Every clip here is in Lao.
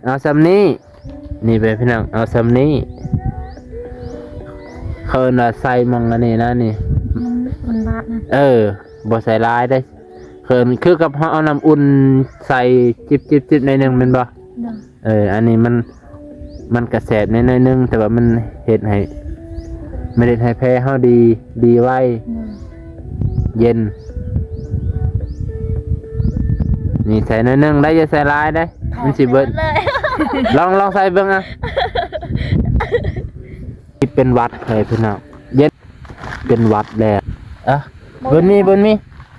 ເອົາຊ່ຳນີ້ ນີ້ໄປພີ່ນ້ອງ ເອົາຊ່ຳນີ້ ເຂົາເອີ້ນວ່າໃສ່ໝ່ອງອັນນີ້ນະນີ້ ມັນ ມັນບາດນະ ເອີ ບໍ່ໃສ່ຫຼາຍເດ້ ເຂີນຄືກັບເຮົາເອົານ້ຳອຸ່ນໃສ່ຈິບໆໆໜ້ອຍໜຶ່ງແມ່ນບໍ່? ໂດຍ ເອີ ອັນນີ້ມັນ ມັນກະແສບແດ່ໜ້ອຍໜຶ່ງ ແຕ່ວ່າມັນເຮັດໃຫ້ ມັນເຮັດໃຫ້ແຜເຮົາດີ ດີໄວ ໂດຍ ເຢັນ ນີ້ໃສ່ໜ້ອຍໜຶ່ງໄດ້ ຢ່າໃສ່ຫຼາຍເດ້ ມັນຊິເບິດ ລອງ ລອງໃສ່ເບິ່ງອະ ເປັນຫວັດເລີຍພີ່ນ້ອງ ເຢັນ ເປັນຫວັດແລ້ວ ອະ ບໍ່ ບຸນມີ ບຸນມີ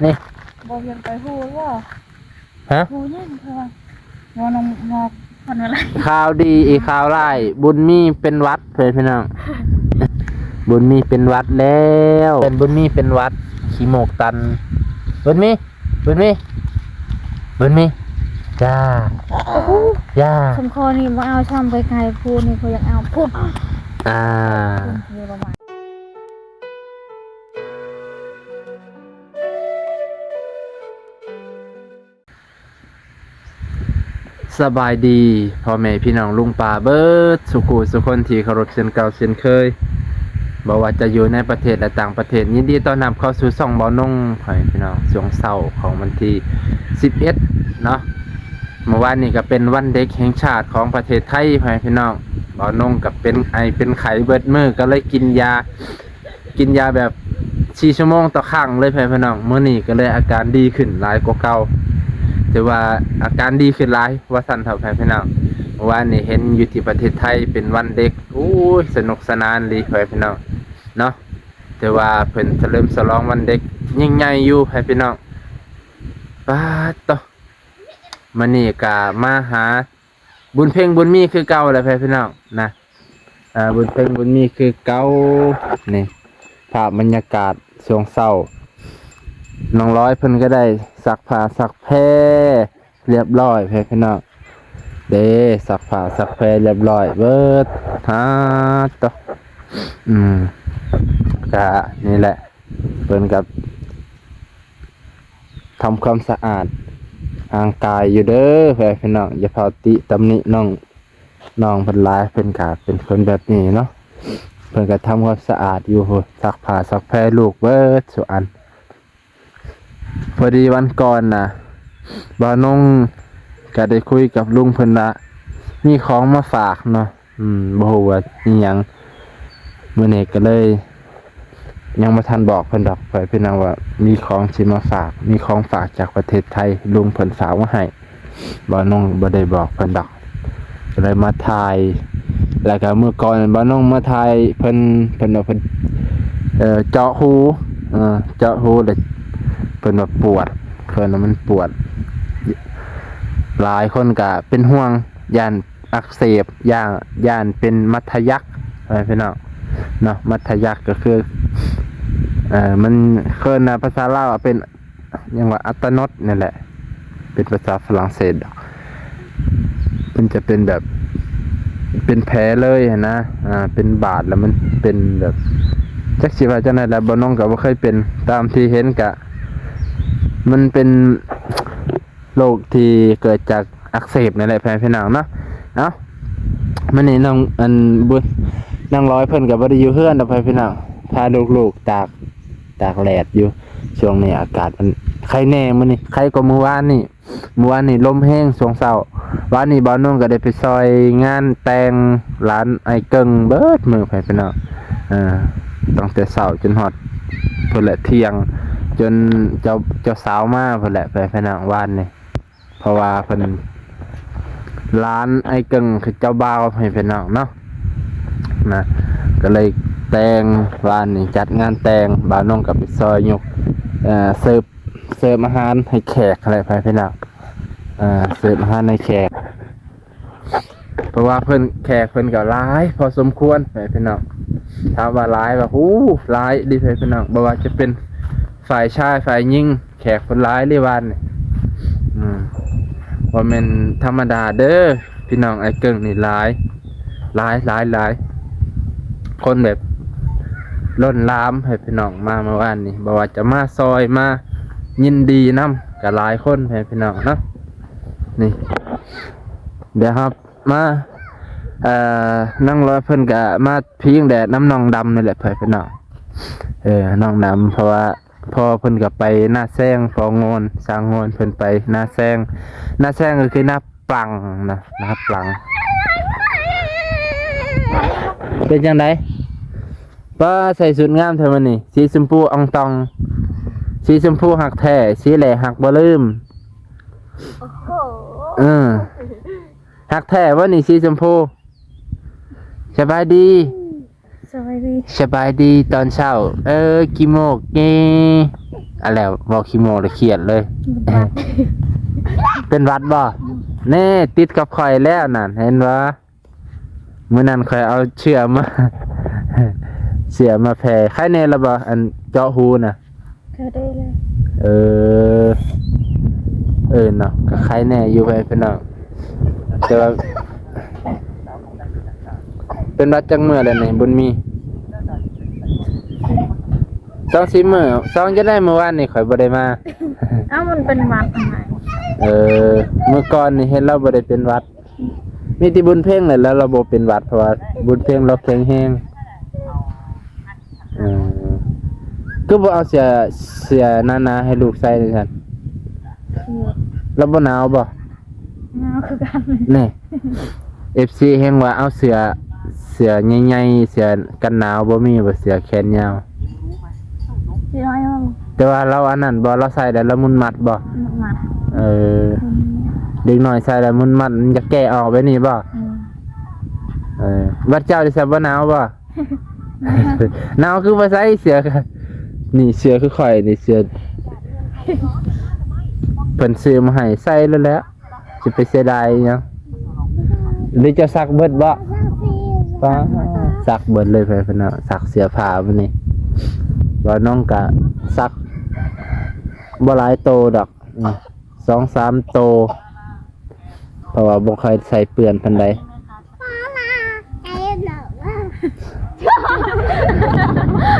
ນີ້ ບໍ່ພຽງໄປຮູ້ບໍ່? ຮະ ຮູ້ຍັງ ເພາະວ່າ ບໍ່ນ້ອງ ບໍ່ ຄົນອະໄລ ຂ່າວດີອີກຂ່າວຮ້າຍ ບຸນມີເປັນຫວັດເລີຍພີ່ນ້ອງ ບຸນມີເປັນຫວັດແລ້ວ ເປັນ ບຸນມີເປັນຫວັດ ຂີ້ມູກຕັນ ບຸນມີ ບຸນມີ ບຸນມີ ຈ້າ ຢ່າ ສຳຄໍນີ້ບໍ່ເອົາຊ້ຳ ໄປໄກພຸ້ນນີ້ ຂ້ອຍຢາກເອົາພຸ້ນ ອ່າ ພຸ້ນ ສະບາຍດີພໍ່ແມ່ພີ່ນ້ອງລຸງປ້າເບິດສູ່ຄູ່ສູ່ຄົນທີ່ເຄົາລົບເຊັ່ນເກົ່າເຊັ່ນເຄີຍ ບໍ່ວ່າຈະຢູ່ໃນປະເທດ ແລະ ຕ່າງປະເທດ ຍິນດີຕ້ອນຮັບເຂົ້າສູ່ຊ່ອງບ່າວນົງ ພໍ່ແມ່ພີ່ນ້ອງ ຊ່ວງເຊົ້າຂອງວັນທີສິບເອັດເນາະ ເມື່ອວານນີ້ກໍເປັນວັນເດັກແຫ່ງຊາດຂອງປະເທດໄທ ພໍ່ແມ່ພີ່ນ້ອງ ບ່າວນົງກໍເປັນໄອເປັນໄຂ້ເບິດມື້ ກໍເລີຍກິນຢາ ກິນຢາແບບສີ່ຊົ່ວໂມງຕໍ່ຄັ້ງເລີຍ ພໍ່ແມ່ພີ່ນ້ອງ ມື້ນີ້ກໍເລີຍອາການດີຂຶ້ນຫຼາຍກວ່າເກົ່າ ຖືວ່າອາການດີຂຶ້ນຫຼາຍວ່າຊັ້ນເຖາະ ພໍ່ແມ່ພີ່ນ້ອງ ເມື່ອວານນີ້ເຫັນຢູ່ທີ່ປະເທດໄທເປັນວັນເດັກ ໂອ້ຍ ສະໜຸກສະໜານດີ ພໍ່ແມ່ພີ່ນ້ອງເນາະ ຖືວ່າເພິ່ນສະເຫຼີມສະຫຼອງວັນເດັກຍິ່ງໃຫຍ່ຢູ່ ພໍ່ແມ່ພີ່ນ້ອງ ປາດໂຕ ມື້ນີ້ກໍມາຫາ ບຸນເພັງບຸນມີຄືເກົ່າແຫຼະ ພໍ່ແມ່ພີ່ນ້ອງນະ ອ່າ ບຸນເພັງບຸນມີຄືເກົ່າ ນີ້ ພາບບັນຍາກາດຊ່ວງເຊົ້າ ນ້ອງລອຍເພິ່ນກໍໄດ້ຊັກຜ້າຊັກແພລຽບຮ້ອຍ ພໍ່ແມ່ພີ່ນ້ອງເດ້ ຊັກຜ້າຊັກແພລຽບຮ້ອຍເບິດ ຫາໂຕ ອືມ ກະນີ້ແຫຼະ ເພິ່ນກໍ ທຳຄວາມສະອາດຮ່າງກາຍຢູ່ເດີ ພໍ່ແມ່ພີ່ນ້ອງ ຢ່າພາວຕິຕຳໜິນ້ອງ ນ້ອງເພິ່ນຫຼາຍ ເພິ່ນກະເປັນຄົນແບບນີ້ເນາະ ເພິ່ນກະທຳຄວາມສະອາດຢູ່ພຸ້ນ ຊັກຜ້າຊັກແພລູກເບິດສູ່ອັນ ພໍດີວັນກ່ອນນະ ບ່າວນົງກະໄດ້ຄຸຍກັບລຸງເພິ່ນວ່າ ມີຂອງມາຝາກເນາະ ອືມ ບໍ່ຮູ້ວ່າອີ່ຫຍັງ ມື້ນີ້ກໍເລີຍຍັງບໍ່ທັນບອກເພິ່ນດອກ ພໍ່ແມ່ພີ່ນ້ອງ ວ່າມີຂອງຊິມາຝາກ ມີຂອງຝາກຈາກປະເທດໄທ ລຸງເພິ່ນຝາກມາໃຫ້ ບ່າວນົງບໍ່ໄດ້ບອກເພິ່ນດອກ ກໍເລີຍມາຖ່າຍ ແລ້ວກໍມື້ກ່ອນບ່າວນົງມາຖ່າຍເພິ່ນ ເພິ່ນວ່າເພິ່ນ ເອີ ເຈາະຫູ ເອີ ເຈາະຫູ ແລ້ວເພິ່ນວ່າປວດ ເພິ່ນວ່າມັນປວດ ຫຼາຍຄົນກໍເປັນຫ່ວງ ຢ້ານ ອັກເສບ ຢ້ານ ຢ້ານເປັນມັດທະຍັກ ພໍ່ແມ່ພີ່ນ້ອງເນາະ ມັດທະຍັກກໍຄື ເອີ ມັນເອີ້ນນະ ພາສາລາວເປັນຫຍັງວ່າ ອັດຕະນົດ ນັ້ນແຫຼະ ເປັນພາສາຝຣັ່ງເສດດອກ ມັນຈະເປັນແບບ ເປັນແຜເລີຍຫັ້ນນະ ອ່າ ເປັນບາດ ແລ້ວມັນເປັນແບບ ຈັກຊິວ່າຈັ່ງໃດລະ ບ່າວນົງກໍບໍ່ເຄີຍເປັນ ຕາມທີ່ເຫັນກະ ມັນເປັນ ໂລກທີ່ເກີດຈາກອັກເສບນີ້ແຫຼະ ພໍ່ແມ່ພີ່ນ້ອງເນາະ ເອົ້າ ມື້ນີ້ນ້ອງ ອັນ ບຸນ ນ້ອງລອຍເພິ່ນກໍບໍ່ໄດ້ຢູ່ເຮືອນດອກ ພໍ່ແມ່ພີ່ນ້ອງ ພາລູກໆຕາກ ຕາກແດດຢູ່ ຊ່ວງນີ້ອາກາດມັນໄຄແດ່ ມື້ນີ້ໄຄກວ່າມື້ວານນີ້ ມື້ວານນີ້ລົມແຮງຊ່ວງເຊົ້າ ວານນີ້ບ່າວນົງກໍໄດ້ໄປຊ່ອຍງານແຕ່ງຫຼານອ້າຍເກິ່ງເບິດມື້ ພໍ່ແມ່ພີ່ນ້ອງ ເອີ ຕັ້ງແຕ່ເຊົ້າຈົນຮອດພຸ້ນແຫຼະ ທ່ຽງ ຈົນເຈົ້າ ເຈົ້າສາວມາພຸ້ນແຫຼະ ພໍ່ແມ່ພີ່ນ້ອງ ວານນີ້ ເພາະວ່າເພິ່ນ ຫຼານອ້າຍເກິ່ງຄືເຈົ້າບ່າວ ພໍ່ແມ່ພີ່ນ້ອງເນາະ ນະ ກໍເລີຍແຕ່ງ ວານນີ້ຈັດງານແຕ່ງ ບ່າວນົງກໍໄປຊ່ອຍຍົກ ເອີ ເສີບ ເສີບອາຫານໃຫ້ແຂກຫັ້ນແຫຼະ ພໍ່ແມ່ພີ່ນ້ອງ ເອີ ເສີບອາຫານໃຫ້ແຂກ ເພາະວ່າເພິ່ນ ແຂກເພິ່ນກໍຫຼາຍພໍສົມຄວນ ພໍ່ແມ່ພີ່ນ້ອງ ຖາມວ່າຫຼາຍບໍ່? ໂອ້ ຫຼາຍອີ່ຫຼີ ພໍ່ແມ່ພີ່ນ້ອງ ບໍ່ວ່າຈະເປັນຝ່າຍຊາຍຝ່າຍຍິງ ແຂກເພິ່ນຫຼາຍເລີຍວານນີ້ ອືມ ບໍ່ແມ່ນທຳມະດາເດີ ພີ່ນ້ອງອ້າຍເກິ່ງນີ້ຫຼາຍ ຫຼາຍ ຫຼາຍ ຫຼາຍ ຄົນແບບລົ້ນຫຼາມ ພໍ່ແມ່ພີ່ນ້ອງ ມາເມື່ອວານນີ້ ບໍ່ວ່າຈະມາຊ່ອຍ ມາຍິນດີນຳ ກໍຫຼາຍຄົນ ພໍ່ແມ່ພີ່ນ້ອງເນາະ ນີ້ ດຽວເຮົາ ມາ ເອີ ນາງລອຍເພິ່ນກະມາພິງແດດນຳນ້ອງດຳນີ້ແຫຼະ ເພື່ອນພີ່ນ້ອງ. ເອີ ນ້ອງດຳ ເພາະວ່າພໍ່ເພິ່ນກະໄປນາແຊງ ພໍ່ງອນ ຊ່າງງອນເພິ່ນໄປນາແຊງ. ນາແຊງກໍຄືນາ ປລັງນະ ນາປລັງ. ເປັນຈັ່ງໃດ? ປ້າ ໃສ່ຊຸດງາມແທ້ມື້ນີ້ ສີຊົມພູອ່ອງຕ່ອງ ສີຊົມພູຮັກແທ້ ສີແຫຼຮັກບໍ່ລືມ. ໂອ້ໂຫ ເອີ ຮັກແທ້ບໍ່ນີ້ ສີຊົມພູ? ສະບາຍດີ. ສະບາຍດີ ສະບາຍດີຕອນເຊົ້າ. ເອີ ຂີ້ໂມກແດ່. ອ່າ ແລ້ວເວົ້າຂີ້ໂມກແລ້ວຄຽດເລີຍ. ເປັນຫວັດ ເປັນຫວັດບໍ່? ອືມ ແນ່ ຕິດກັບຂ້ອຍແລ້ວນັ້ນ ເຫັນບໍ່? ມື້ນັ້ນຂ້ອຍເອົາເຊື້ອມາ ເຊື້ອມາແຜ່. ໄຄແນ່ລະບໍ່? ອັນເຈາະຮູນະ. ເອີ ເອີເນາະ ກໍໄຄແນ່ຢູ່ ເພື່ອນພີ່ນ້ອງ. ແຕ່ວ່າ ເປັນຫວັດຈັກມື້ແລ້ວນີ້ ບຸນມີ? ສອງສາມມື້. ສອງ ຈະໄດ້ ມື້ວານນີ້ຂ້ອຍບໍ່ໄດ້ມາ. ເອົ້າ ມັນເປັນຫວັດຫັ້ນນະ. ເອີ ມື້ກ່ອນນີ້ເຫັນລາວບໍ່ໄດ້ເປັນຫວັດ. ມີແຕ່ບຸນເພັງແຫຼະ ແລ້ວລາວບໍ່ເປັນຫວັດ ເພາະວ່າບຸນເພັງລາວແຂງແຮງ. ເອີ ຄືບໍ່ເອົາເສື້ອ ເສື້ອໜາໆໃຫ້ລູກໃສ່ຊັ້ນ? ລາວບໍ່ໜາວບໍ່? ໜາວຄືກັນ. ແນ່ ເອັຟຊີ ແຮ່ງວ່າເອົາເສື້ອ ເສື້ອໃຫຍ່ໆ ເສື້ອກັນໜາວ ບໍ່ມີບໍ່ເສື້ອແຂນຍາວ? ຊິເອົາຫຍັງ? ແຕ່ວ່າລາວອັນນັ້ນບໍ່? ລາວໃສ່ແລ້ວລາວໝຸ່ນມັດບໍ່? ໝຸ່ນມັດ. ເອີ ອືມ ເດັກນ້ອຍໃສ່ແລ້ວໝຸ່ນມັດ ມັນຈະແກະອອກແບບນີ້ບໍ່? ອືມ ເອີ ບັດເຈົ້ານີ້ຊະບໍ່ໜາວບໍ່? ໜາວຄືບໍ່ໃສ່ເສື້ອ? ນີ້ເສື້ອຄືຂ້ອຍນີ້ ເສື້ອເພິ່ນຊື້ມາໃຫ້ໃສ່ໂລດແຫຼະ. ຊິໄປເສຍດາຍອີ່ຫຍັງ? ຫຼືຈະຊັກເບິດບໍ່? ປ້າ ຊັກເບິດເລີຍ ເພື່ອນພີ່ນ້ອງ ຊັກເສື້ອຜ້າມື້ນີ້. ບ່າວນົງກະຊັກບໍ່ຫຼາຍໂຕດອກ ອືມ ສອງສາມໂຕ ເພາະວ່າບໍ່ຄ່ອຍໃສ່ເປື້ອນປານໃດ.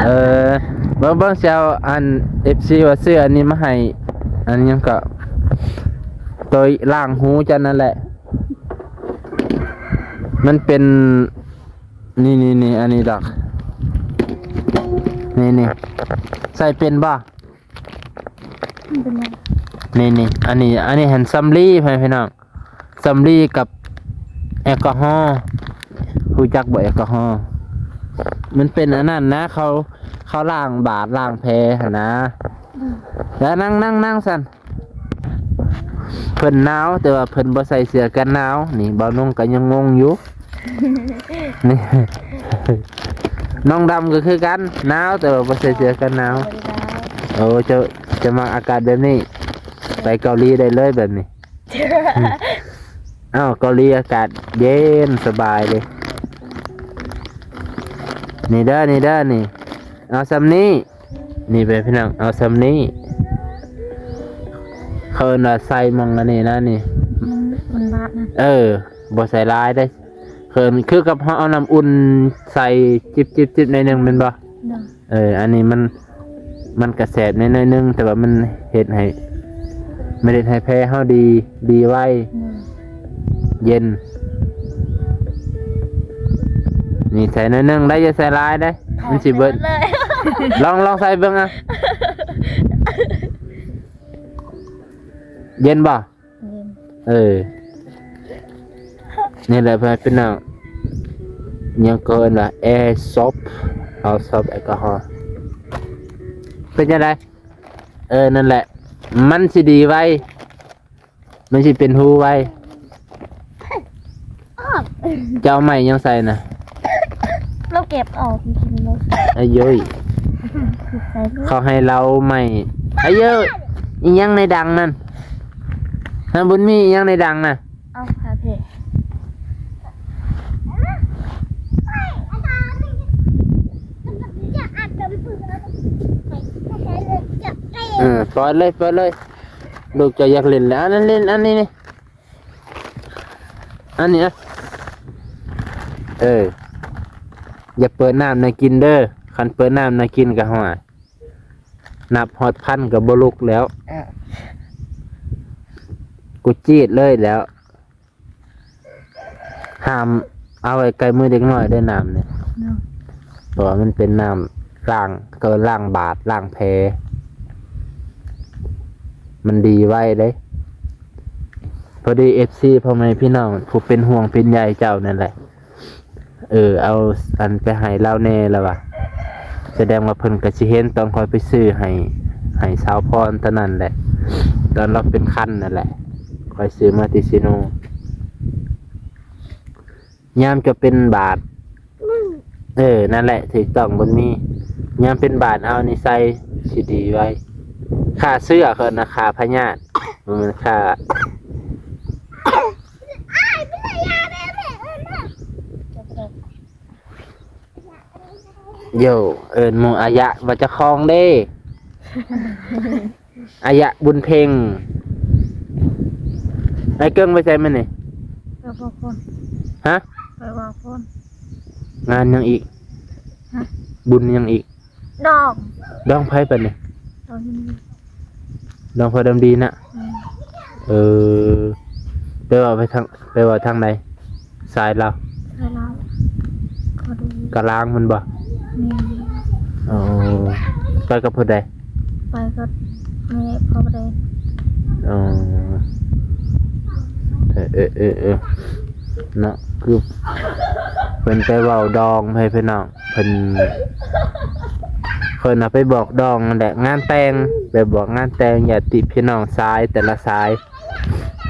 ເອີ ເບິ່ງ ເບິ່ງ ຊິເອົາອັນ ເອັຟຊີ ວ່າຊື້ອັນນີ້ມາໃຫ້ ອັນຫຍັງເກາະ ໂຕລ້າງຫູເຈົ້ານັ້ນແຫຼະ. ມັນເປັນ ນີ້ໆໆ ອັນນີ້ດອກ ນີ້ໆ ໃສ່ເປັນບໍ່? ມັນເປັນຫຍັງ? ນີ້ໆ ອັນນີ້ ອັນນີ້ຫັ້ນສຳລີ ພີ່ນ້ອງ. ສຳລີກັບແອລກໍຮໍ. ຮູ້ຈັກບໍ່ແອລກໍຮໍ? ມັນເປັນອັນນັ້ນນະ ເຂົາ ເຂົາລ້າງບາດລ້າງແຜຫັ້ນນະ. ອືມ ແລ້ວນັ່ງ ນັ່ງ ນັ່ງຊັ້ນ. ເພິ່ນໜາວ ແຕ່ວ່າເພິ່ນບໍ່ໃສ່ເສື້ອກັນໜາວ. ນີ້ ບ່າວນົງກໍຍັງງົງຢູ່. ນີ້ ນ້ອງດຳກໍຄືກັນ ໜາວ ແຕ່ວ່າບໍ່ໃສ່ເສື້ອກັນໜາວ. ບໍ່ໄດ້. ໂອ້ ເຈົ້າ ເຈົ້າມັກອາກາດແບບນີ້? ໄປເກົາຫຼີໄດ້ເລີຍແບບນີ້. ອ້າວ ເກົາຫຼີອາກາດເຢັນສະບາຍເດ້. ນີ້ເດີ ນີ້ເດີ ນີ້ ເອົາຊ່ຳນີ້. ນີ້ເປັນພີ່ນ້ອງ ເອົາຊ່ຳນີ້. ເຂົາເອີ້ນວ່າໃສ່ໝ່ອງອັນນີ້ນະນີ້. ມັນ ມັນບາດນະ. ເອີ ບໍ່ໃສ່ຫຼາຍເດ້. ເຂີນ ຄືກັບເຮົາເອົານ້ຳອຸ່ນໃສ່ຈິບໆໆ ໜ້ອຍໜຶ່ງແມ່ນບໍ່? ໂດຍ. ເອີ ອັນນີ້ມັນ ມັນກະແສບແດ່ໜ້ອຍໜຶ່ງ ແຕ່ວ່າມັນເຮັດໃຫ້ ມັນເຮັດໃຫ້ແຜເຮົາດີ ດີໄວ ອືມ ເຢັນ. ນີ້ໃສ່ໜ້ອຍໜຶ່ງໄດ້ ຢ່າໃສ່ຫຼາຍເດ້ ມັນຊິເບິດ. ເອົາໃສ່ເບິດເລີຍ. ລອງ ລອງໃສ່ເບິ່ງອະ ເຢັນບໍ່? ເອີ ນີ້ແຫຼະເພື່ອນພີ່ນ້ອງ ຫຍັງກໍເອີ້ນວ່າແອຊອບ ເອົາຊອບແອລກໍຮໍ. ເປັນຈັ່ງໃດ? ເອີ ນັ້ນແຫຼະ ມັນຊິດີໄວ ມັນຊິເປັນຮູໄວ. ອອກ ຈະເອົາໄມ້ຫຍັງໃສ່ນະ? ລາວເກັບອອກກິນເລີຍ. ອາໂຢຍ ໃສ່ເລີຍ ເຂົາໃຫ້ລາວໄມ້. ອາໂຢຍ ອີຫຍັງໃນດັງນັ້ນ? ຮະ ບຸນມີ ອີຫຍັງໃນດັງນະ? ເອົາຜ້າແຜ່. ເອີ ປ່ອຍເລີຍ ປ່ອຍເລີຍ. ລູກເຈົ້າຢາກຫຼິ້ນແລ້ວ ອັນນັ້ນຫຼິ້ນ ອັນນີ້ນີ້ ອັນນີ້ອະ. ເອີ ຢ່າເປີດນ້ຳໃຫ້ກິນເດີ ຄັນເປີດນ້ຳໃຫ້ກິນກໍ ຫ້ວຍ ນັບຮອດພັນກໍບໍ່ລຸກແລ້ວ. ເອີ ກູຈີດເລີຍແລ້ວ. ນ້ຳ ເອົາໄວ້ໃກ້ມືເດັກນ້ອຍເດີ້ ນ້ຳນີ້ ເນາະ ເພາະວ່າມັນເປັນນ້ຳລ້າງ ເອີ້ນລ້າງບາດ ລ້າງແຜ ມັນດີໄວເດ້. ພໍດີເອັຟຊີ ພໍ່ແມ່ພີ່ນ້ອງ ຜູ້ເປັນຫ່ວງເປັນໃຍເຈົ້ານັ້ນແຫຼະ ເອີ ເອົາອັນໄປໃຫ້ລາວແດ່ລະວ່າ ສະແດງວ່າເພິ່ນກໍຊິເຫັນຕອນຂ້ອຍໄປຊື້ໃຫ້ ໃຫ້ສາວພອນຕອນນັ້ນແຫຼະ ຕອນລາວເປັນຄັນນັ້ນແຫຼະ ຂ້ອຍຊື້ມາແຕ່ຊີໂນ ຍາມຈະເປັນບາດ ເອີ ນັ້ນແຫຼະ ຖືກຕ້ອງ ບຸນມີ ຍາມເປັນບາດເອົານີ້ໃສ່ ຊິດີໄວ ຂ້າເຊື້ອ ເຂົານະ ຂ້າພະຍາດ ບໍ່ແມ່ນຂ້າ ໂຢ ເອີ້ນໝູ່ອາຍະວ່າເຈົ້າຂອງເດ້ ອາຍະ ບຸນເພັງ ໄອ້ເກິ່ງໄປໃສມື້ນີ້? ໄປບອກຄົນ ຮະ? ໄປບອກຄົນ ງານຫຍັງອີກ? ຮະ? ບຸນຫຍັງອີກ? ດອງ ດອງໃຜປານນີ້? ດອງ ດອງພໍ່ດຳດີນະ? ແມ່ນ ເອີ ໄປເວົ້າໄປທາງ ໄປເວົ້າທາງໃດ? ຊາຍລາວ ຊາຍລາວ ກະລາງແມ່ນບໍ່? ແມ່ນ ອໍ ໄປກັບຜູ້ໃດ? ໄປກັບແມ່ພໍ່ແດງ ອໍ ເອີ ເອີ ເອີ ເອີ ເນາະ ຄືເພິ່ນໄປເວົ້າດອງໃຫ້ພີ່ນ້ອງ ເພິ່ນ ເພິ່ນນະໄປບອກດອງນັ້ນແຫຼະ ງານແຕ່ງ ໄປບອກງານແຕ່ງຍາດຕິພີ່ນ້ອງຊາຍແຕ່ລະຊາຍ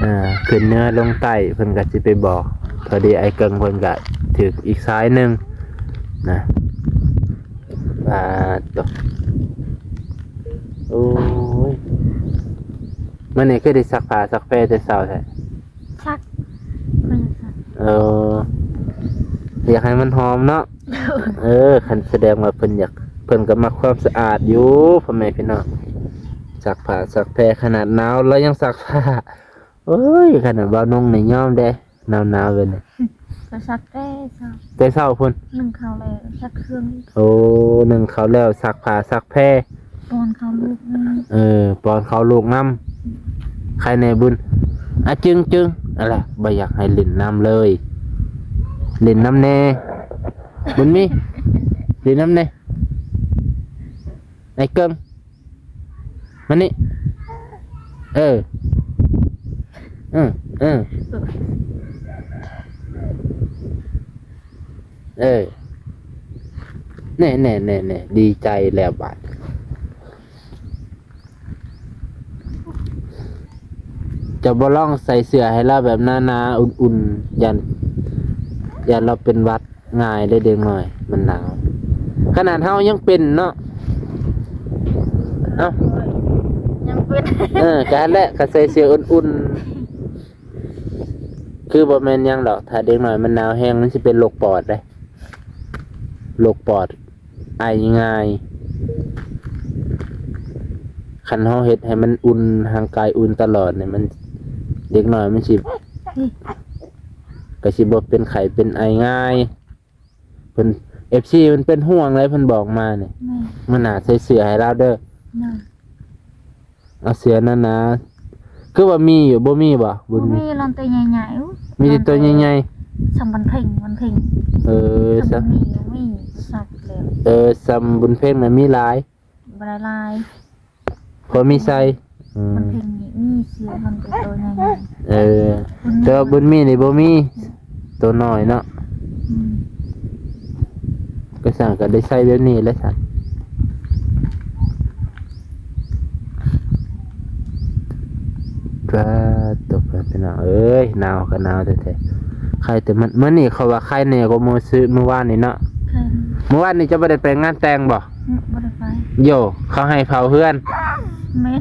ອ່າ ຂຶ້ນເໜືອລົງໃຕ້ ເພິ່ນກໍຊິໄປບອກ ພໍດີອ້າຍເກິ່ງເພິ່ນກໍຖືກອີກສາຍໜຶ່ງນະ ປາດໂທ້ ໂອ້ຍ ມື້ນີ້ຄືໄດ້ຊັກຜ້າຊັກແພແຕ່ເຊົ້າແທ້? ຊັກ ຂ້ອຍຢາກຊັກ ເອີ ຢາກໃຫ້ມັນຫອມເນາະ ເອີ ຄັນສະແດງວ່າເພິ່ນຢາກ ເພິ່ນກໍມັກຄວາມສະອາດຢູ່ ພໍ່ແມ່ພີ່ນ້ອງ ຊັກຜ້າຊັກແພ ຂະໜາດໜາວລາວຍັງຊັກຜ້າ ໂອ້ຍ ຂະໜາດບ່າວນົງນີ້ຍອມເດ້ ໜາວໆແບບນີ້ ກໍຊັກແຕ່ເຊົ້າ ແຕ່ເຊົ້າພຸ້ນ ໜຶ້ງເຂົ້າແລ້ວຊັກເຄື່ອງອີກ ໂອ້ ໜຶ້ງເຂົ້າແລ້ວຊັກຜ້າຊັກແພ ປ້ອນເຂົ້າລູກນຳ ເອີ ປ້ອນເຂົ້າລູກນຳ ໃຄແນ່ບຸນ ອາ ຈຶງໆ ອະລະ ບໍ່ຢາກໃຫ້ຫຼິ້ນນຳເລີຍ ຫຼິ້ນນຳແນ່ ບຸນມີ ຫຼິ້ນນຳແນ່ ໄອ້ເກິ່ງ ມານີ້ ເອີ ເອີ ເອີ ເອີ ແນ່ໆໆ ດີໃຈແລ້ວບາດ ເຈົ້າບໍ່ລອງໃສ່ເສື້ອໃຫ້ລາວແບບໜາໆ ອຸ່ນໆ ຢ້ານ ຢ້ານລາວເປັນຫວັດ ງ່າຍເດ້ເດັກນ້ອຍ ມັນໜາວ ຂະໜາດເຮົາຍັງເປັນເນາະ ເອົ້າ ຍັງເປັນ ເອີ ກະຫັ້ນແຫຼະ ກະໃສ່ເສື້ອອຸ່ນໆ ຄືບໍ່ແມ່ນຫຍັງດອກ ຖ້າເດັກນ້ອຍມັນໜາວແຮງ ມັນຊິເປັນໂລກປອດເດ້ ໂລກປອດ ໄອງ່າຍ ຄັນເຮົາເຮັດໃຫ້ມັນອຸ່ນ ຮ່າງກາຍອຸ່ນຕະຫຼອດນີ້ ມັນ ເດັກນ້ອຍມັນຊິ ກໍຊິບໍ່ເປັນໄຂ້ເປັນໄອງ່າຍ ເພິ່ນ ເອັຟຊີ ເພິ່ນເປັນຫ່ວງເລີຍ ເພິ່ນບອກມານີ້ ແມ່ນ ມື້ໜ້າໃສ່ເສື້ອໃຫ້ລາວເດີ ເອົາເສື້ອໜາໆ ຄືວ່າມີຢູ່ ບໍ່ມີບໍ່? ບໍ່ມີ ມີຫຼອນໂຕໃຫຍ່ໆ ໂອ້ ມີແຕ່ໂຕໃຫຍ່ໆ ສ່ຳວັນເພັງ ວັນເພັງ ເອີ ສ່ຳ ມີ ມີສັກແລ້ວ ເອີ ສ່ຳບຸນເພັງນະມີຫຼາຍ ບໍ່ໄດ້ຫຼາຍ ພໍມີໃສ່ ອືມ ມັນເພິ່ງມີ ມີຊື່ມັນເປັນໂຕໃຫຍ່ໆ ເອີ ແຕ່ວ່າບຸນມີນີ້ບໍ່ມີ ໂຕນ້ອຍເນາະ ອືມ ກໍຊ່າງກໍໄດ້ໃສ່ແບບນີ້ແຫຼະຊັ້ນ ປາດໂທ້ ພີ່ນ້ອງເອີຍ ໜາວກໍໜາວແທ້ໆ ໄຄແຕ່ມັນ ມື້ນີ້ເຂົາວ່າໄຄແດ່ກວ່າມື້ຊື ມື້ວານນີ້ເນາະ ແມ່ນ ມື້ວານນີ້ເຈົ້າບໍ່ໄດ້ໄປງານແຕ່ງບໍ່? ອືມ ບໍ່ໄດ້ໄປ ໂຢ ເຂົາໃຫ້ເຝົ້າເຮືອນ ແມ່ນ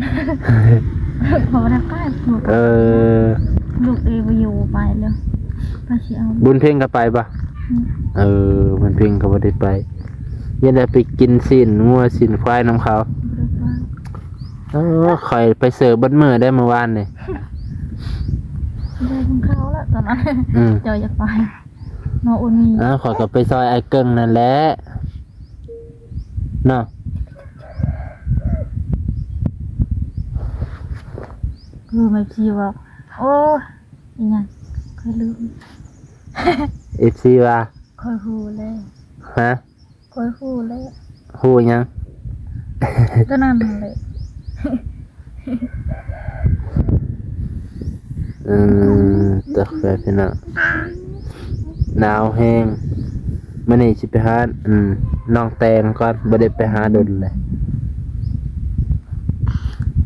ເຂົາບໍ່ໄດ້ໄປ ເອີ ລູກເອບໍ່ຢູ່ ໄປແລ້ວ ໄປຊິເອົາ ບຸນເພັງກໍໄປບໍ່? ອືມ ເອີ ບຸນເພັງກໍບໍ່ໄດ້ໄປ ຍັງໄດ້ໄປກິນຊີ້ນງົວຊີ້ນຄວາຍນຳເຂົາ ບໍ່ໄດ້ໄປ ເອີ ຂ້ອຍໄປເສີບເບິດມື້ໄດ໋ມື້ວານນີ້ ບໍ່ກິນເຂົ້າລະຕອນນັ້ນ ອືມ ເຈົ້າຢາກໄປ ເນາະ ອຸ່ນມີ ອ້າວ ຂ້ອຍກໍໄປຊ່ອຍອ້າຍເກິ່ງນັ້ນແຫຼະເນາະ ຄືແມ່ຊີວ່າ ໂອ້ຍ ອີຫຍັງ ຂ້ອຍລືມ ເອັຟຊີວ່າ ຂ້ອຍຮູ້ແລ້ວ. ຮະ? ຂ້ອຍຮູ້ແລ້ວ. ຮູ້ຫຍັງ? ຕົວນັ້ນຫັ້ນແຫຼະ. ເອີ ຕະ ແຟນພີ່ນ້ອງ ໜາວແຮງ. ມື້ນີ້ຊິໄປຫາ ອັນ ນ້ອງແຕງກ່ອນ ບໍ່ໄດ້ໄປຫາດົນແລ້ວ.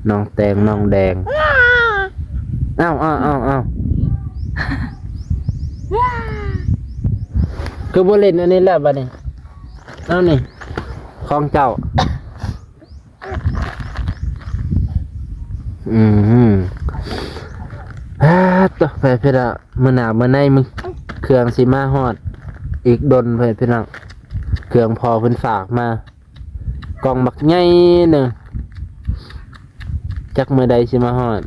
ນ້ອງແຕງ ນ້ອງແດງ. ອ້າວ ອ້າວ ອ້າວ ອ້າວ ຄືບໍ່ຫຼິ້ນອັນນີ້ແລ້ວບັດນີ້? ເອົານີ້ ຂອງເຈົ້າ. ອືມ ອາ ໂຕ ໄປພີ່ນ້ອງ ມື້ໜ້າມື້ໃນມື້ ເຄື່ອງຊິມາຮອດອີກດົນ ໄປພີ່ນ້ອງ. ເຄື່ອງພໍ່ເພິ່ນຝາກມາ ກ່ອງບັກໃຫຍ່ໜຶ່ງ ຈັກມື້ໃດຊິມາຮອດ.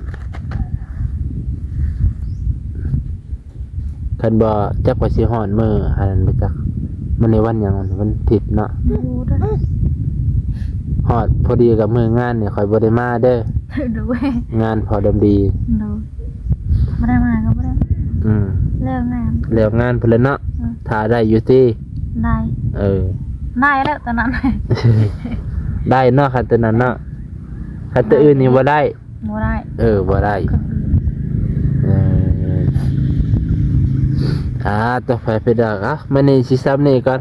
ຄັນບໍ່ ຈັກວ່າຊິຮອດມື້ອັນນັ້ນບໍ່ຈັກ. ມື້ນີ້ວັນຫຍັງ? ວັນທິດເນາະ. ບໍ່ຮູ້ເດີ້. ຮອດພໍດີກັບມື້ງານນີ້ ຂ້ອຍບໍ່ໄດ້ມາເດີ້. ໂດຍ. ງານພໍ່ດຳດີ. ໂດຍ. ບໍ່ໄດ້ມາກໍບໍ່ໄດ້ມາ. ອືມ. ແລ້ວງານ ແລ້ວງານພຸ້ນແຫຼະເນາະ. ອືມ. ຖ້າໄດ້ຢູ່ຕິ? ໄດ້. ເອີ. ໄດ້ແລ້ວຕອນນັ້ນ. ໄດ້ເນາະ ຄັນຕອນນັ້ນເນາະ. ຄັນໂຕອື່ນນີ້ບໍ່ໄດ້. ບໍ່ໄດ້. ເອີ ບໍ່ໄດ້. ເອີ ອ່າ ຕໍ່ໄປເປັນດອກ. ເອົ້າ ມື້ນີ້ຊິຊ່ຳນີ້ກ່ອນ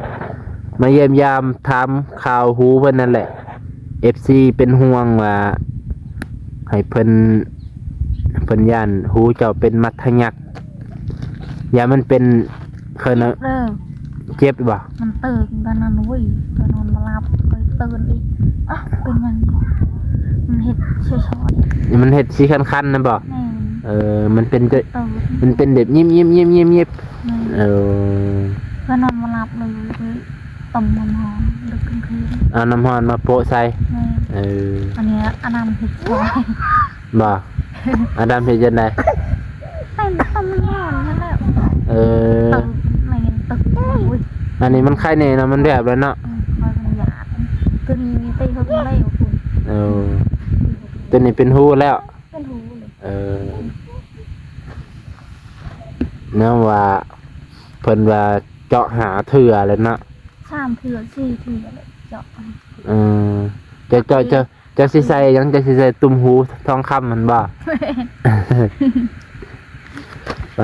ມາຢ້ຽມຢາມຖາມຂ່າວຫູເພິ່ນນັ້ນແຫຼະ. ເອັຟຊີເປັນຫ່ວງວ່າ ໃຫ້ເພິ່ນ ເພິ່ນຢ້ານຫູເຈົ້າເປັນມັດທະຍັກ. ຢ້ານມັນເປັນ ເຂົານະ ເຈັບເດີ ເຈັບບໍ່? ມັນຕຶງຕອນນັ້ນ ໂອ້ຍ ຂ້ອຍນອນບໍ່ຫຼັບ ຂ້ອຍຕື່ນອີກ. ອາ ເປັນຫຍັງ? ມັນເຮັດຊ່ອຍໆ ມັນເຮັດສີຄັນໆ ນັ້ນບໍ່? ແມ່ນ. ເອີ ມັນເປັນ ມັນເປັນແບບຍິບໆໆໆ. ແມ່ນ. ເອີ ຂ້ອຍນອນບໍ່ຫຼັບເລີຍ ຕ້ມນ້ຳຮ້ອນ ດຶກກາງຄືນ ເອົານ້ຳຮ້ອນມາໂປະໃສ່. ແມ່ນ. ເອີ ອັນນີ້ອານຳເຮັດຊ່ອຍ. ບໍ່? ອາດຳເຮັດຈັ່ງໃດ? ເຕັມຕົ້ນມັນຮ້ອນນັ້ນແຫຼະ. ເອີ ເຕີບແມ່ນຕຶກ. ໂອ້ຍ ອັນນີ້ມັນໄຄແນ່ເນາະ ມັນແບບແລ້ວເນາະ. ອືມ ຂ້ອຍມັນຢາກ ຕົວນີ້ມີແຕ່ເຮົາຕ້ອງໄດ້ເອົາພຸ້ນ. ເອີ ຕົວນີ້ເປັນຫູແລ້ວ. ເປັນຫູເລີຍ. ເອີ ແນວວ່າເພິ່ນວ່າເຈາະຫ້າເທື່ອແລ້ວເນາະ. ສາມເທື່ອ ສີ່ເທື່ອແລ້ວເຈາະ. ເອີ ເຈົ້າ ເຈົ້າ ເຈົ້າ ເຈົ້າຊິໃສ່ຫຍັງ? ເຈົ້າຊິໃສ່ຕຸ້ມຫູທອງຄຳຫັ້ນບໍ່? ແມ່ນ. ປ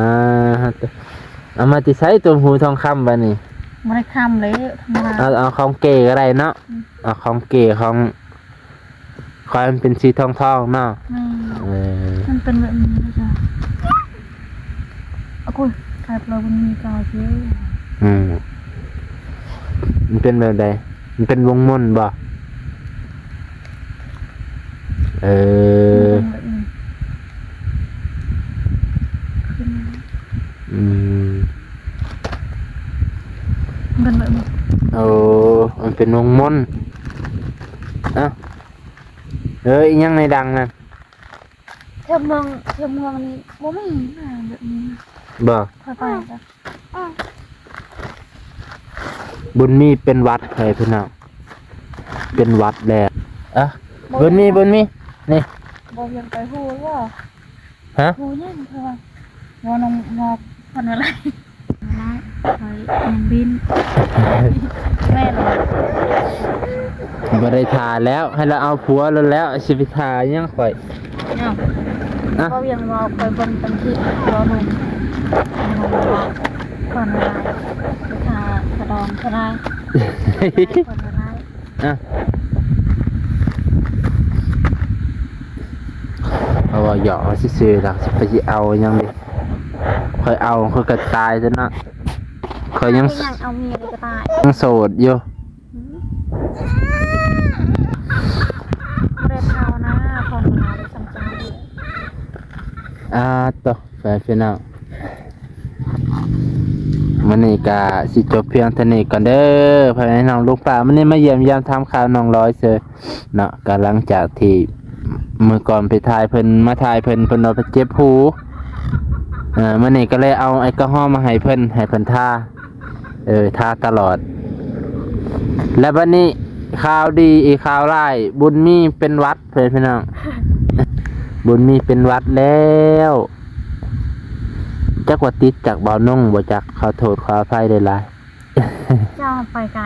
າດ ເອົາມາແຕ່ໃສ ຕຸ້ມຫູທອງຄຳບາດນີ້? ບໍ່ໄດ້ຄຳເລີຍ ທຳມະດາ. ເອົາ ເອົາຂອງເກກໍໄດ້ເນາະ. ອືມ ເອົາຂອງເກ ຂອງ ຄວາຍມັນເປັນສີທອງໆ ເນາະ. ແມ່ນ. ເອີ ມັນເປັນແບບນີ້ເລີຍຈ້ະ. ໂອ້ຍ ກາຍເປັນວ່າມັນມີກາຍເດີ. ອືມ ມັນເປັນແບບໃດ? ມັນເປັນວົງມົນບໍ່? ເອີ ອືມ ມັນເປັນແບບນີ້. ໂອ້ ມັນເປັນວົງມົນ. ເອົ້າ ເອີ ອີຫຍັງໃນດັງນັ້ນ? ແຖວເມືອງ ແຖວເມືອງນີ້ບໍ່ມີນະແບບນີ້ນະ. ບໍ່? ຂ້ອຍໄປແລ້ວ. ບຸນມີເປັນຫວັດ ໃຫ້ພີ່ນ້ອງ ເປັນຫວັດແລ້ວ. ອະ ບຸນມີ ບຸນມີ ນີ້ ບໍ່ພຽງໄປຫູບໍ່? ຮະ? ຫູຫຍັງ? ເພາະວ່າ ບໍ່ນ້ອງ ນ້ອງ ເພິ່ນວ່າໄລ ໄລ ນ້ອງບິນ. ແມ່ນ. ບໍ່ໄດ້ຖ້າແລ້ວ ໃຫ້ລາວເອົາຜົວໂລດແລ້ວ ຊິໄປຖ້າຫຍັງຂ້ອຍ. ເອົ້າ ອະ ເວົ້າຫຍັງເວົ້າ ຂ້ອຍເບິ່ງຕັ້ງຄລິບ ເວົ້າໜຸ່ມ ເພິ່ນວ່າໄລ ໄປຖ້າຂະດອງເທົ່າໃດ ເພິ່ນວ່າໄລ. ອ່ະ ເຮົາເວົ້າຫຍອກເຮົາຊື່ໆດອກ ຊິໄປຊິເອົາຫຍັງເດ. ຂ້ອຍເອົາ ຂ້ອຍກໍຕາຍແລ້ວເນາະ. ຂ້ອຍຍັງ ເປັນຫຍັງເອົາເມຍກໍຕາຍ ຍັງໂສດຢູ່. ອືມ ບໍ່ໄດ້ເຖົ້ານະ ພອນມາໄດ້ສຳຈັນ. ອ່າ ໂຕ ໄປພີ່ນ້ອງ ມື້ນີ້ກະຊິຈົບພຽງເທົ່ານີ້ກ່ອນເດີ ພໍ່ແມ່ພີ່ນ້ອງລຸງປ້າ. ມື້ນີ້ມາຢ້ຽມຢາມຖາມຂ່າວນ້ອງລອຍເຊີເນາະ. ກະຫຼັງຈາກທີ່ມື້ກ່ອນໄປຖ່າຍເພິ່ນ ມາຖ່າຍເພິ່ນ ເພິ່ນວ່າໄປເຈັບຫູ ເອີ ມື້ນີ້ກໍເລີຍເອົາແອລກໍຮໍມາໃຫ້ເພິ່ນ ໃຫ້ເພິ່ນທາ ເອີ ທາຕະຫຼອດ. ແລະ ບັດນີ້ຂ່າວດີອີກຂ່າວຮ້າຍ ບຸນມີເປັນຫວັດ ເພື່ອນພີ່ນ້ອງ ບຸນມີເປັນຫວັດແລ້ວ. ຈັກວ່າຕິດຈາກບ່າວນົງບໍ່ຈັກ ຂໍໂທດຂໍອະໄພຫຼາຍໆ. ເຈົ້າໄປໄກ.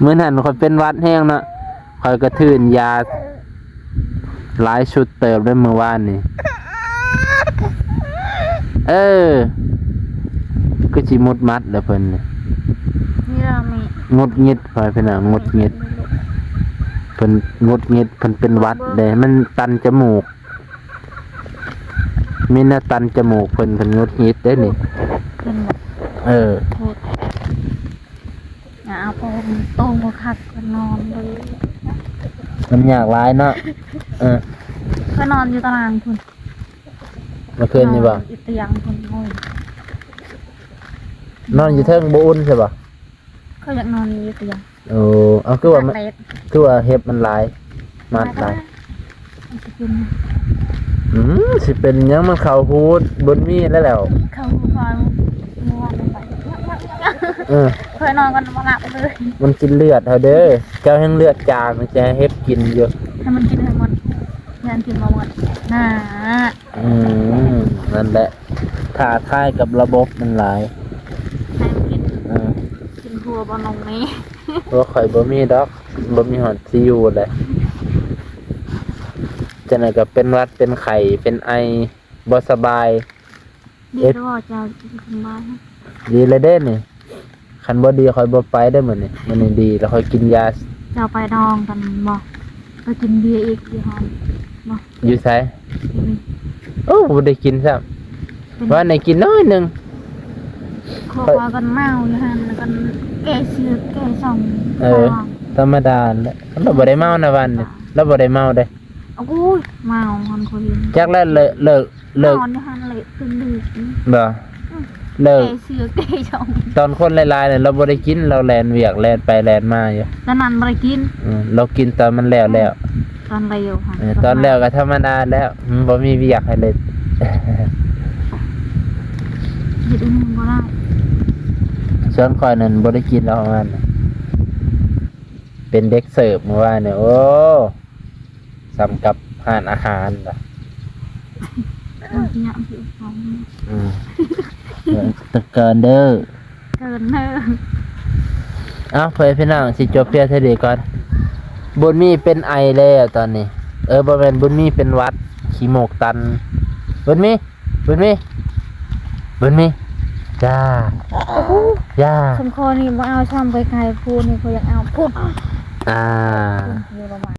ມື້ນັ້ນຂ້ອຍເປັນຫວັດແຮງເນາະ ຂ້ອຍກະຖືນຢາຫຼາຍຊຸດເຕີບເດ້ມື້ວານນີ້. ເອີ ຄືຊິໝຸດໝັດແລ້ວເພິ່ນນີ້. ນີ້ລະແມ່. ຫງຸດຫງິດ ພໍ່ແມ່ພີ່ນ້ອງ ຫງຸດຫງິດ. ເພິ່ນຫງຸດຫງິດ ເພິ່ນເປັນຫວັດເດ້ ມັນຕັນຈະມູກ. ມີແນວຕັນຈະມູກເພິ່ນ ເພິ່ນຫງຸດຫງິດເດ້ນີ້. ເພິ່ນ ເອີ ຫງຸດ. ຢ່າເອົາຜ້າຫົ່ມໂຕງບໍ່ຄັກກໍນອນເລີຍ. ມັນຍາກຫຼາຍເນາະ. ເອີ ຂ້ອຍນອນຢູ່ຕາລາງພຸ້ນ. ເມື່ອຄືນນີ້ບໍ່? ນອນຢູ່ຕຽງພຸ້ນ. ໂອ້ຍ ນອນຢູ່ເທິງບໍ່ອຸ່ນໃຊ່ບໍ່? ຂ້ອຍຢາກນອນຢູ່ຕຽງ. ໂອ້ ເອົາ ຄືວ່າມັນ ຕາກແດດ ຄືວ່າເຫັບມັນຫຼາຍ ມັດຫຼາຍ. ມັນຊິເປັນ ອືມ ຊິເປັນຫຍັງ ມັນເຂົ້າຫູບຸນມີແລ້ວ. ເຂົ້າຫູຄອຍ ເອີ ຂ້ອຍນອນກັນບໍ່ຫຼັບເລີຍ. ມັນກິນເລືອດເຮົາເດີ ເຈົ້າແຮ່ງເລືອດຈາງ ຊິໃຫ້ເຫັບກິນຢູ່. ໃຫ້ມັນກິນໃຫ້ໝົດ ຢ້ານກິນບໍ່ໝົດນະ. ອືມ ນັ້ນແຫຼະ ທ້າທາຍກັບລະບົບມັນຫຼາຍ. ໃຫ້ມັນກິນ ເອີ ກິນທົ່ວບໍ່ນ້ອງເມ? ໂອ້ ຂ້ອຍບໍ່ມີດອກ ບໍ່ມີຮອດຊິຢູ່ແຫຼະ. ຈັ່ງໃດກໍເປັນຫວັດເປັນໄຂ້ເປັນໄອ ບໍ່ສະບາຍ. ດີແລ້ວບໍ່ເຈົ້າສະບາຍ? ດີແລ້ວເດ້ນີ້. ຄັນບໍ່ດີຂ້ອຍບໍ່ໄປເດ້ມື້ນີ້. ມື້ນີ້ດີແລ້ວຂ້ອຍກິນຢາ. ເຈົ້າໄປດອງກັນບໍ່? ໄປກິນເບຍອີກຢູ່ຫັ້ນບໍ່? ຢູ່ໃສ? ຢູ່ນີ້. ໂອ້ ບໍ່ໄດ້ກິນຊ້ຳ. ເປັນ ວ່າໄດ້ກິນໜ້ອຍໜຶ່ງ. ເຂົາວ່າກັນເມົາຢູ່ຫັ້ນ ກັນແກ້ເຊືອກແກ້ຊ່ອງ. ເອີ ທຳມະດາແຫຼະ. ລາວບໍ່ໄດ້ເມົານະວັນນີ້ ລາວບໍ່ໄດ້ເມົາເດ້. ໂອ້ຍ ເມົາຫັ້ນ ຂ້ອຍເຫັນ. ຈັກແລ້ວ ເລີກ ເລີກ ເລີກ ນອນຢູ່ຫັ້ນແຫຼະ ຕື່ນດຶກ. ບໍ່? ອືມ ເລີກ ແກ້ເຊືອກແກ້ຊ່ອງ. ຕອນຄົນຫຼາຍໆ ລາວບໍ່ໄດ້ກິນ ລາວແລ່ນວຽກ ແລ່ນໄປແລ່ນມາຢູ່. ຕອນນັ້ນບໍ່ໄດ້ກິນ. ອືມ ລາວກິນຕອນມັນແລ້ວແລ້ວ. ຕອນແລ້ວຫັ້ນ. ເອີ ຕອນແລ້ວກໍທຳມະດາແລ້ວ ມັນບໍ່ມີວຽກໃຫ້ເຮັດ. ເຮັດອັນນີ້ບໍ່ໄດ້. ສ່ວນຂ້ອຍນັ້ນບໍ່ໄດ້ກິນແລ້ວ ປະມານນັ້ນ ເປັນເດັກເສີບມື້ວານນີ້. ໂອ້ ສ່ຳກັບຮ້ານອາຫານລະ. ອືມ ຕະກອນເດີ ເກີນເດີ. ເອົ້າ ເພື່ອນພີ່ນ້ອງ ຊິຈົບພຽງເທົ່ານີ້ກ່ອນ. ບຸນມີເປັນໄອແລ້ວຕອນນີ້. ເອີ ບໍ່ແມ່ນ ບຸນມີເປັນຫວັດ ຂີ້ມູກຕັນ. ບຸນມີ ບຸນມີ ບຸນມີ ຢ່າ ຢ່າ. ສຳຄໍນີ້ບໍ່ເອົາຊ້ຳ ໄປໄກໆ ພູ້ນນີ້ຂ້ອຍຢາກເອົາ ພຸ້ນ. ອ່າ ພຸ້ນຢູ່ລະຫວ່າງ